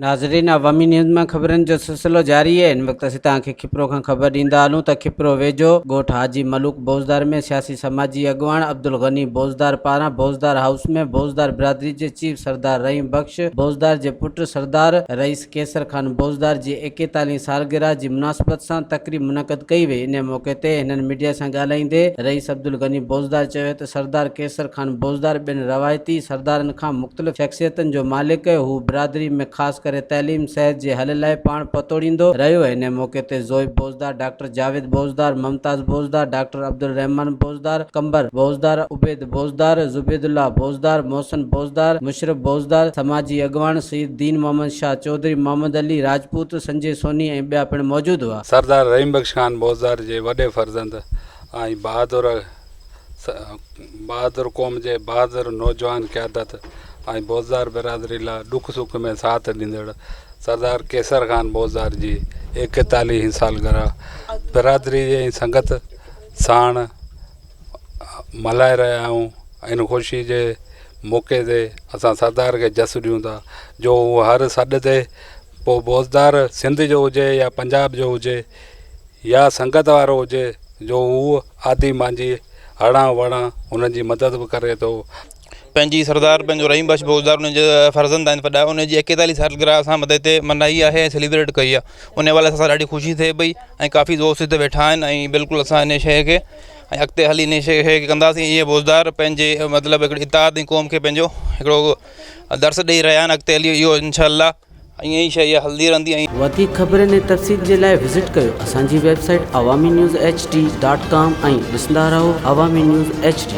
ناظرين عوامي نيوز مان خبرن جو سلسلو جاري آهي هن وقت اسين توهان کي کپرو کان خبر ڏيندا هلون ته کپرو ويجهو ڳوٺ حاجي ملوڪ بوزدار ۾ سياسي سماجي اڳواڻ عبدالغني بوزدار پاران بوزدار هائوس ۾ بوزدار برادري جي چيف سردار رحيم بخش بوزدار جي پٽ سردار رئيس قيصر خان بوزدار جي ايڪيتاليهين سالگرهه جي مناسبت سان تقريب منعقد ڪئي وئي انهي موقعي تي هنن ميڊيا سان ڳالهائيندي رئيس عبدالغني بوزدار چيو ته سردار قيصر خان بوزدار ٻين روايتي سردارن کان مختلف شخصيتن جو مالڪ هو برادري ۾ خاص ڪري تعليم، صحت جي حل لاء پاڻ پتوڙيندو رهيو. انهي موقعي تي زوئيب بوزدار، ڊاڪٽر جاويد بوزدار، ممتاز بوزدار، ڊاڪٽر عبدالرحمان بوزدار، قمبر بوزدار، عبيد بوزدار، زبيدالله بوزدار، محسن بوزدار، مشرف بوزدار، سماجي اڳواڻ سيد دين محمد شاهه چوڌري، محمد علي راجپوت، سنجي سوني ۽ ٻيا پڻ موجود هئا. سردار رحيم بخش خان بوزدار جي وڏي فرزند ۽ بهادر بهادر قوم جي بهادر نوجوان قيادت ۽ بوزدار برادري لا ڏک سک ۾ ساٿ ڏيندڙ سردار قيصر خان بوزدار جي ايڪيتاليهين سالگرهه برادري جي سنگت ساڻ ملهائي رهيا آهيون ان خوشي جي موقعي تي اسان سردار کي جس ڏيون ٿا جو هو هر سڏ تي پوء بوزدار سنڌ جو هجي يا پنجاب جو هجي يا سنگت وارو هجي جو هو آڌي مانجهي هڙان وڙان هنن جي مدد به ڪري ٿو. پنهنجي سردار پنهنجو رحيم بخش بوزدار انهن جا فرزند آهن وڏا انهن جي ايڪيتاليهه سالگرهه اسان مدد تي منائي آهي ۽ سيليبريٽ ڪئي آهي ان حوالي سان اسان ڏاڍي خوشي ٿئي پئي ۽ ڪافي دوست هتي ويٺا آهن ۽ بلڪل اسان ان شيء کي ۽ اڳتي هلي ان شيء کي ڪنداسين اهي بوزدار پنهنجي مطلب هڪڙي اتحاد ۽ قوم کي پنهنجو هڪڙو درس ڏيئي رهيا آهن اڳتي هلي اهو انشاء الله ائين ئي شيء اها هلندي رهندي ۽. وڌيڪ خبرن ۽ تفصيل جي لاء وزٽ ڪيو اسان جي website Awami news H D dot com ۽ ڏسندا رهو عوامي نيوز ايڇ ڊي.